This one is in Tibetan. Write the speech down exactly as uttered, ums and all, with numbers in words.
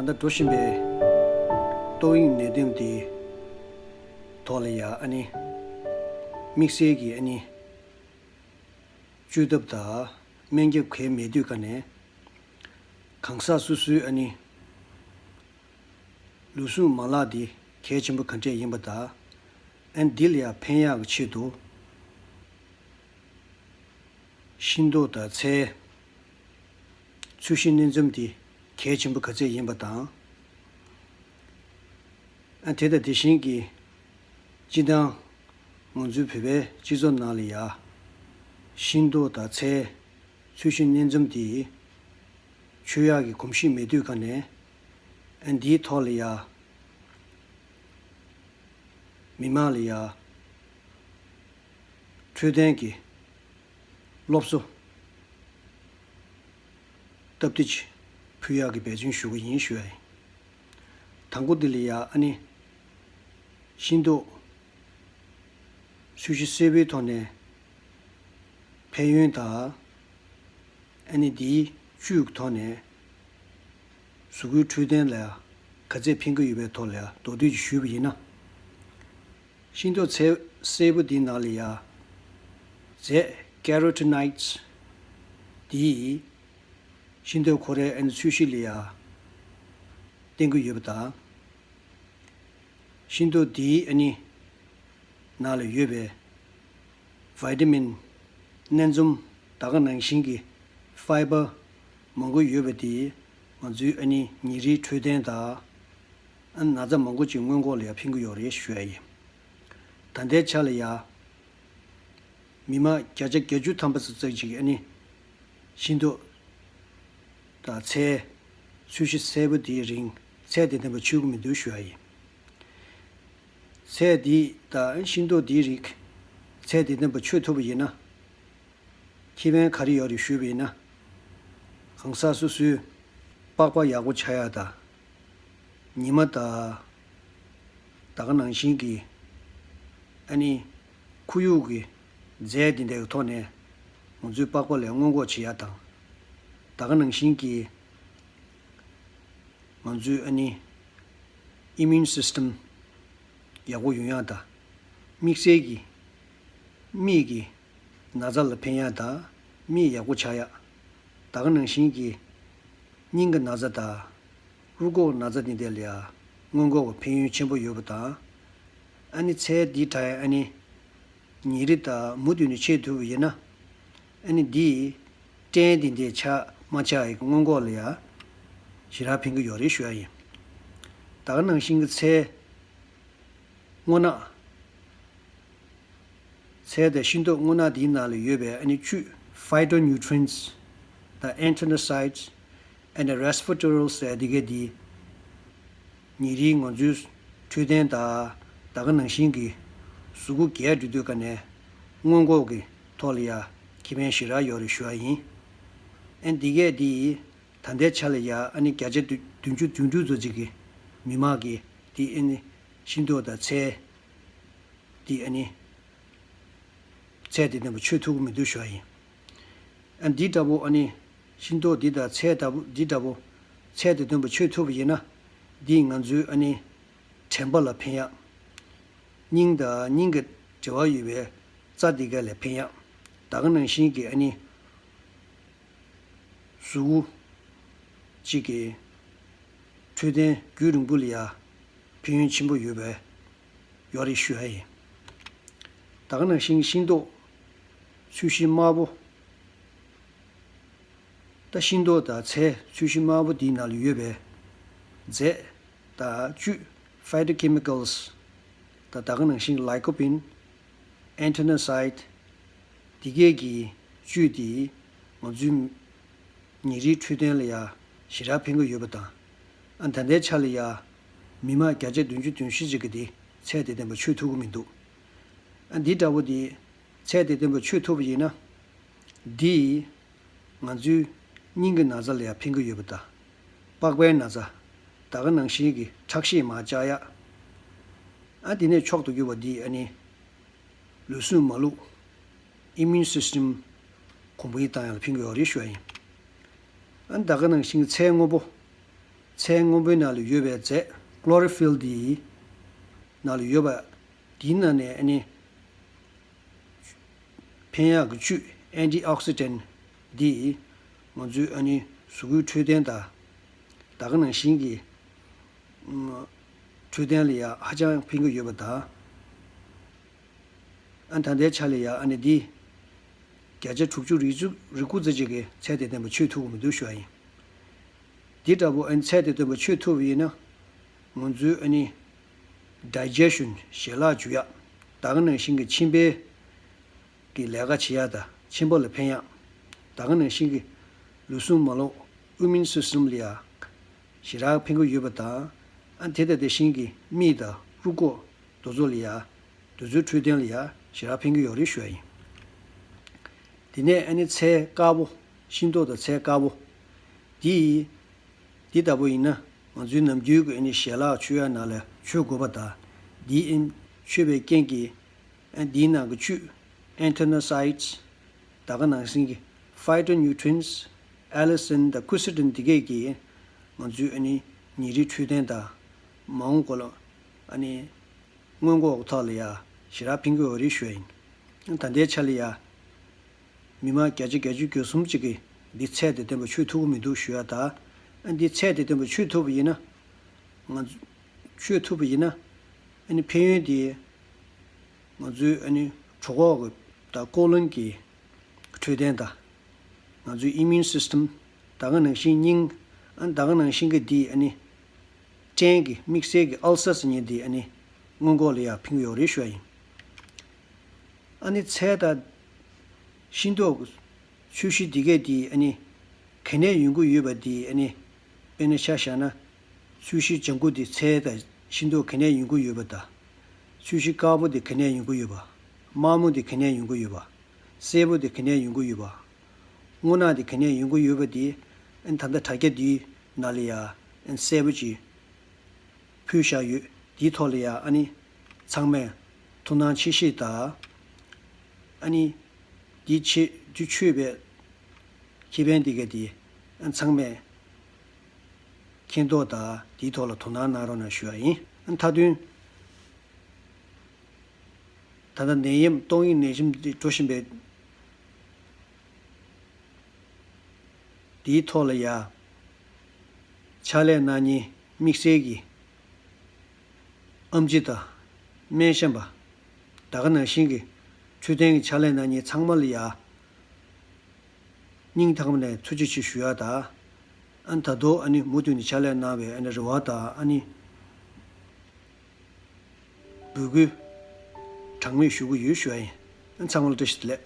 ད་ལྟ་འགྲོ་བཞིན་པའི་ཏོག་དབྱིབས་ནད་དུག་འདི་ཐོག་ལ་ཡ་ཨ་ནི་དམིགས་བསལ་གྱི་ཨ་ནི་བཅོས་ཐབས་དང་སྨན་རྒྱབ་གལ་མེད་དུས་ག་ནས་གང་ཟག་སོ་སོའི་ཨ་ནི་ལུས་ཟུངས་མ་ལག་འདི་གལ་ཆེན་པོ་ག་འདྲས་ཡིན་པ་དང་། ཨ་ནི་འདི་ལ་ཡ་ཕན་ཡག་གི་ཆེད་དུ་ཤིང་ཏོག་དང་ཚལ་ཚོས་གཞི་མནན་འཛོམས་འདི་གལ་ཆེན་པོ་ག་ཚད་ཡིན་པ་དང་། ཨ་དེ་དང་དེ་བཞིན་གྱི་སྤྱི་བཏང་ང་ཚོའི་བོད་པའི་སྤྱི་ཚོགས་ནང་ལ་ཡ་ཤིང་ཏོག་དང་ཚལ་ཚོས་གཞི་མནན་འཛོམས་འདི་མཆོད་ཡག་གི་གོམས་གཤིས་མེད་དུས་ག་ནས་ཨ་འདིའི་ཐོག་ལ་ཡ་མི་མང་ལ་ཡ་འཕྲོད་བསྟེན་གྱི་སློབ་གསོ་སྟབས་བདེ་ཅིག་ཕུལ་ཡག་གི་འབད་བརྩོན་ཞུ་གི་ཡིན་ཞུ་ཡ་ཡིན། དང་པོ་འདི་ལ་ཡ་ཨ་ནི་ཤིང་ཏོག་ཚོས་གཞི་སེར་པོའི་ཐོག་ནས་ཕན་ཡོན་དང་ཨ་ནི་འདིའི་བཅུད་ཀྱི་ཐོག་ནས་གཟུགས་པོའི་འཕྲོད་བསྟེན་ལ་ཡ་ག་ཚད་ཕན་གྱི་ཡོད་པའི་ཐོག་ལ་ཡ་མདོར་བསྡུས་ཀྱིས་ཞུས་པ་ཡིན་ན། ཤིང་ཏོག་ཚལ་སེར་པོ་འདིའི་ནང་ལ་ཡ་རྫས་ཀེ་རོ་ཊི་ནོ་ཌི་སི་འདིས་ཤིང་ཏོག་ཁོ་རའི་ཨ་ནི་ཚོས་གཞི་ལ་ཡ་བརྟེན་གྱི་ཡོད་པ་དང་། ཤིང་ཏོག་འདིའི་ཨ་ནི་ནང་ལ་ཡོད་པའི་བི་ཊ་མིན་སྣ་འཛོམས་ད་ག་ནང་བཞིན་གྱི་ཕའི་བར་མང་པོ་ཡོད་པ་དེས་ང་ཚོའི་ཨ་ནི་ཉིན་རེའི་འཕྲོད་བསྟེན་དང་ཨ་ན་ཚ་མང་པོ་ཅིག་སྔོན་འགོག་ལ་ཡང་ཕན་གྱི་ཡོད་རེད་ཞུ་ཡ་ཡིན། ད་ལྟའི་ཆ་ལ་ཡ་མི་མང་བརྒྱ་ཆ་བརྒྱད་ཅུ་ཐམ་པ་ཙམ་ཙམ་ཅིག་ཨ་ནི་ཤིང་ཏོག་དང་ཚལ་ཚོས་གཞི་སེར་པོ་དེའི་རིགས་ཚད་དང་ལྡན་པ་མཆོད་ཀྱི་མི་འདུག་ཞུ་ཡ་ཡིན། ཚལ་འདི་དང་ཤིང་ཏོག་འདིའི་རིགས་ཚད་དང་ལྡན་པ་མཆོད་ཐུབ་པ་ཡིན་ན། ཁེ་ཕན་ག་རེ་ཡོད་རེད་ཞུས་པ་ཡིན་ན། གང་ཟག་སོ་སོའི་པགས་པ་ཡག་པོ་ཆགས་ཡག་དང་། ཉི་མ་དང་། ད་ག་ནང་བཞིན་གྱི་ཨ་ནི་ཁོར་ཡུག་གི་རྫས་འདི་འདྲའི་ཐོག་ནས་ང་ཚོའི་པགས་པ་ལ་སྔོན་འགོག་བྱེད་ཡག་དང་། ད་ག་ནང་བཞིན་གྱི་ང་ཚོའི་ཨ་ནི་ཨི་མིའུན་སིས་ཊམ་ཡག་པོ་ཡོང་ཡག་དང་། དམིགས་བསལ་གྱི་མིག་གི་ན་ཚ་ལ་ཕན་ཡག་དང་མིག་ཡག་པོ་ཆགས་ཡག་ད་ག་ནང་བཞིན་གྱི་སྙིང་གི་ན་ཚ་དང་རུས་ཁོག་ན་ཚ་འདི་འདྲ་ལ་ཡང་སྔོན་འགོག་གི་ཕན་ཡོན་ཆེན་པོ་ཡོད་པ་དང་། ཨ་ནི་ཚལ་འདི་དྲ་ཡ་ཨ་ནི་ཉིན་རེ་དང་མུ་མཐུད་ནས་མཆོད་ཐུབ་པ་ཡིན་ན། ཨ་ནི་འདིས་སྐྲན་འདི་འདྲའི་ཆགས་མ་ཆགས་ཡི་སྔོན་འགོག་ལ་ཡང་ཞེ་དྲག་ཕན་གྱི་ཡོད་རེད་ཞུ་ཡ་ཡིན། ད་ག་ནང་བཞིན་གྱི་ཚལ་སྔོ་ནག་ཚལ་དང་ཤིང་ཏོག་སྔོ་ནག་འདིའི་ནང་ལ་ཡོད་པའི་ཨ་ནི་བཅུད་ཕའི་ཊོ་ནིའུ་ཊི་རི་ཡེན་ཊི་དང་ཨན་ཐི་ཨོག་སི་ཌེན་ཊི་ཨེན་ཌི་རེ་སི་པི་ཊོ་རལ་ཟེར་འདི་གས་འདི་ཉིན་རེའི་ང་ཚོའི་འཕྲོད་བསྟེན་དང་ད་ག་ནང་བཞིན་གྱི་གཟུགས་པོ་རྒྱས་འགྲོ་དུས་ག་ནས་སྔོན་འགོག་གི་ཐོག་ལ་ཡ་ཁེ་ཕན་ཞེ་དྲག་ཡོད་རེད་ཞུ་བ་ཡིན། ཨ་འདི་གས་འདི་ད་ལྟའི་ཆ་ལ་ཡ་ཨ་ནི་བརྒྱ་ཆ་བདུན་ཅུ་དོན་དྲུག་ཙམ་ཅིག་གི་མི་མང་གིས་འདི་ཨ་ནི་ཤིང་ཏོག་དང་ཚལ་འདི་ཨ་ནི་ཚད་དང་ལྡན་པ་མཆོད་ཐུབ་ཀྱི་མི་འདུག་ཞུ་བ་ཡིན། ཨ་འདི་འདྲ་པོ་ཨ་ནི་ཤིང་ཏོག་འདི་དང་ཚལ་འདྲ་པོ་འདི་འདྲ་པོ་ཚད་དང་ལྡན་པ་མཆོད་ཐུབ་པ་ཡིན་ན། འདིས་ང་ཚོའི་ཨ་ནི་དྲན་པ་ལ་ཕན་ཡག་སྙིང་དང་སྙིང་གི་འབྲེལ་བ་ཡོད་པའི་རྩ་འདི་ག་ལ་ཕན་ཡག་ད་ག་ནང་བཞིན་གྱི་ཨ་ནི་གཟུགས་པོ་གཅིག་གི་འཕྲོད་བསྟེན་རྒྱུན་རིང་པོ་ལ་ཡ་ཕན་ཡོན་ཆེན་པོ་ཡོད་པའི་ཡོད་རེད་ཞུ་ཡ་ཡིན། ད་ག་ནང་བཞིན་ཤིང་ཏོག་ཚོས་གཞི་དམར་པོ། ད་ཤིང་ཏོག་དང་ཚལ་ཚོས་གཞི་དམར་པོ་འདིའི་ནང་ལ་ཡོད་པའི་རྫས་དང་བཅུད་ཕའི་ཊོ་ཀེ་མི་ཀལ་སི་དང་ད་ག་ནང་བཞིན་ལའི་ཀོ་པིན། ཨན་ཐི་ཨོག་སི་ཌེན་ཊི། འདི་གས་ཀྱི་བཅུད་དེ་ང་ཚོའི་ཉིན་རེའི་འཕྲོད་བསྟེན་ལ་ཡང་ཞེ་དྲག་ཕན་གྱི་ཡོད་པ་དང་། ཨ་ད་ལྟའི་ཆ་ལ་ཡང་མི་མང་བརྒྱ་ཆ་བདུན་ཅུ་དོན་བཞི་ཅིག་གིས་དེ་ཚད་དང་ལྡན་པ་མཆོད་ཐུབ་ཀྱི་མི་འདུག་ཨ་འདི་འདྲ་པོ་དེ་ཚད་དང་ལྡན་པ་མཆོད་ཐུབ་པ་ཡིན་ན། འདིས་ང་ཚོའི་སྙིང་གི་ན་ཚ་ལ་ཡང་ཕན་གྱི་ཡོད་པ་དང་། པགས་པའི་ན་ཚ། ད་ག་ནང་བཞིན་གྱི་ཁྲག་ཤེད་མར་བཅག་ཡག་ཨ་དེ་ནས་མཆོག་ཏུ་གྱུར་པ་འདིས་ཨ་ནི་ལུས་ཟུངས་མ་ལུས་ཨི་མིའུན་སིས་ཊམ་གོང་འཕེལ་བཏང་ཡག་ལ་ཕན་གྱི་ཡོད་རེད་ཞུ་ཡ་ཡིན། ཨ་ད་ག་ནང་བཞིན་གྱི་ཚལ་སྔོན་པོ། ཚལ་སྔོན་པོའི་ནང་ལ་ཡོད་པའི་རྫས་chlorophyll་འདི་ནང་ལ་ཡོད་པ་འདིའི་ནང་ནས་ཨ་ནི་ཕན་ཡག་གི་བཅུད་antioxidant་འདིས་ང་ཚོའི་ཨ་ནི་གཟུགས་པོའི་འཕྲོད་བསྟེན་དང་ད་ག་ནང་བཞིན་གྱི་འཕྲོད་བསྟེན་ལ་ཡང་ཧ་ཅང་ཕན་གྱི་ཡོད་པ་དང་། ཨ་ད་ལྟའི་ཆ་ལ་ཡང་ཨ་ནི་འདི་བརྒྱ་ཆ་དྲུག་ཅུ་རེ་དགུ་ཙམ་ཅིག་གིས་ཚད་དེ་ལྡན་པ་ཆོད་ཐུབ་ཀྱི་མི་འདུག་ཞུ་བ་ཡིན། འདི་འདྲ་པོ་ཨ་ནི་ཚད་དེ་ལྡན་པ་ཆོད་ཐུབ་པ་ཡིན་ན། ང་ཚོའི་ཨ་ནི་digestion་ཞལ་ལག་འཇུ་ཡག་ད་ག་ནང་བཞིན་གྱི་མཆིན་པའི་གི་ལས་ཀ་བྱེད་ཡག་དང་མཆིན་པ་ལ་ཕན་ཡག་ད་ག་ནང་བཞིན་གྱི་ལུས་ཟུངས་མ་ལོག་immune system་ལ་ཡང་ཞེ་དྲག་ཕན་གྱི་ཡོད་པ་དང་། ཨ་དེ་དང་དེ་བཞིན་གྱི་མིག་དང་རུས་ཁོག་དེ་ཚོ་ལ་ཡང་དེ་ཚོའི་འཕྲོད་བསྟེན་ལ་ཡང་ཞེ་དྲག་ཕན་གྱི་ཡོད་རེད་ཞུ་ཡ་ཡིན། དེ་ནས་ཨ་ནི་ཚལ་དཀར་པོ། ཤིང་ཏོག་དང་ཚལ་དཀར་པོ། འདི་འདི་ལྟ་བུ་ཡིན་ན་ང་ཚོའི་ནམ་རྒྱུན་གྱི་ཨ་ནི་ཞལ་ལག་མཆོད་ཡ་ནང་ལ་མཆོད་དགོས་པ་དང་། འདི་ཨ་ནི་མཆོད་པའི་རྐྱེན་གྱིས་ཨ་འདིའི་ནང་གི་བཅུད་anthocyanins་ད་ག་ནང་བཞིན་གྱི་phytonutrients་allicin་དང་quercetin་འདི་གས་ཀྱིས་ང་ཚོའི་ཨ་ནི་ཉིན་རེའི་འཕྲོད་བསྟེན་དང་མ་འོངས་སྐོར་ལ་ཨ་ནི་སྔོན་འགོག་ཐོག་ལ་ཡ་ཞེ་དྲག་ཕན་གྱི་ཡོད་རེད་ཞུ་ཡ་ཡིན། ད་ལྟའི་ཆ་ལ་ཡ། མི་མང་བརྒྱ་ཆ་བརྒྱད་ཅུ་གྱ་གསུམ་ཅིག་གིས་འདི་ཚད་དེ་ལྡན་པ་མཆོད་ཐུབ་ཀྱི་མི་འདུག་ཞུ་ཡ་ད། ཨ་འདི་ཚད་དེ་ལྡན་པ་མཆོད་ཐུབ་པ་ཡིན་ན། ང་ཚོ་མཆོད་ཐུབ་པ་ཡིན་ན། ཨ་ནི་ཕན་ཡོན་དེ་ང་ཚོའི་ཨ་ནི་གྲོད་ཁོག་གི་དང་ཀོ་ལོན་གྱི་འཕྲོད་བསྟེན་དང་། ང་ཚོའི་immune system་ད་ག་ནང་བཞིན་སྙིང་ཨ་ད་ག་ནང་བཞིན་གྱི་འདི་ཨ་ནི་སྐྲན་གྱི་དམིགས་བསལ་གྱི་ཨལ་སར་ཟེར་མཁན་འདི་ཨ་ནི་སྔོན་འགོག་ལ་ཡ་ཕན་གྱི་ཡོད་རེད་ཞུ་ཡ་ཡིན། ཨ་ནི་ཚལ་དང་ཤིང་ཏོག་ཚོས་གཞི་འདི་གས་འདི་ཨ་ནི་ག་ནས་ཡོང་གི་ཡོད་པ་འདི་ཨ་ནི་དཔེར་ན་ཆ་བཞག་ན་ཚོས་གཞི་ལྗང་ཁུ་འདི་ཚལ་དང་ཤིང་ཏོག་ག་ནས་ཡོང་གི་ཡོད་པ་དང་། ཚོས་གཞི་དཀར་པོ་འདི་ག་ནས་ཡོང་གི་ཡོད་པ། དམར་མོ་འདི་ག་ནས་ཡོང་གི་ཡོད་པ། སེར་པོ་འདི་ག་ནས་ཡོང་གི་ཡོད་པ། རྔུལ་ནག་འདི་ག་ནས་ཡོང་གི་ཡོད་པ་འདི་ཨ་ནི་ད་ལྟ་དྲ་རྒྱ་འདིའི་ནང་ལ་ཡ་ཨ་ནི་གསལ་པོ་ཅིག་ཕུལ་བཞག་ཡོད། དེའི་ཐོག་ལ་ཡ་ཨ་ནི་ཚང་མས་ཐུགས་སྣང་ཆེ་བཞེས་དང་། ཨ་ནི་དེའི་ཆེད་དུ་མཆོད་པའི་ཁེ་ཕན་དེ་ག་དེ་ཨ་ཚང་མས་མཁྱེན་རྟོགས་དང་དེའི་ཐོག་ལ་དོ་སྣང་གནང་རོགས་གནང་ཞུ་བ་ཡིན། ཨ་མཐའ་དོན། ད་ལྟ་ནད་ཡམས་ཏོག་དབྱིབས་ནད་གཞི་འདི་འགྲོ་བཞིན་པའི་འདིའི་ཐོག་ལ་ཡ་ཕྱག་ལས་གནང་མཁན་དམིགས་བསལ་གྱི་ཨེམ་ཆི་དང་སྨན་ཞབས་པ་ད་ག་ནང་བཞིན་གྱི་འཕྲོད་བསྟེན་གྱི་ཕྱག་ལས་གནང་མཁན་ཚང་མ་ལ་ཡ་སྙིང་ཐག་པ་ནས་ཐུགས་རྗེ་ཆེ་ཞུ་ཡ་དང་། ཨ་ནི་ད་དུང་ཨ་ནི་མུ་མཐུད་ནས་ཕྱག་ལས་གནང་བའི་ཨ་ནི་རེ་བ་དང་ཨ་ནི་འབོད་སྐུལ་གྲངས་མེད་ཞུ་གི་ཡོད་ཞུ་བ་ཡིན། ཨ་ནི་ཚང་མ་ལ་བཀྲ་ཤིས་བདེ་ལེགས།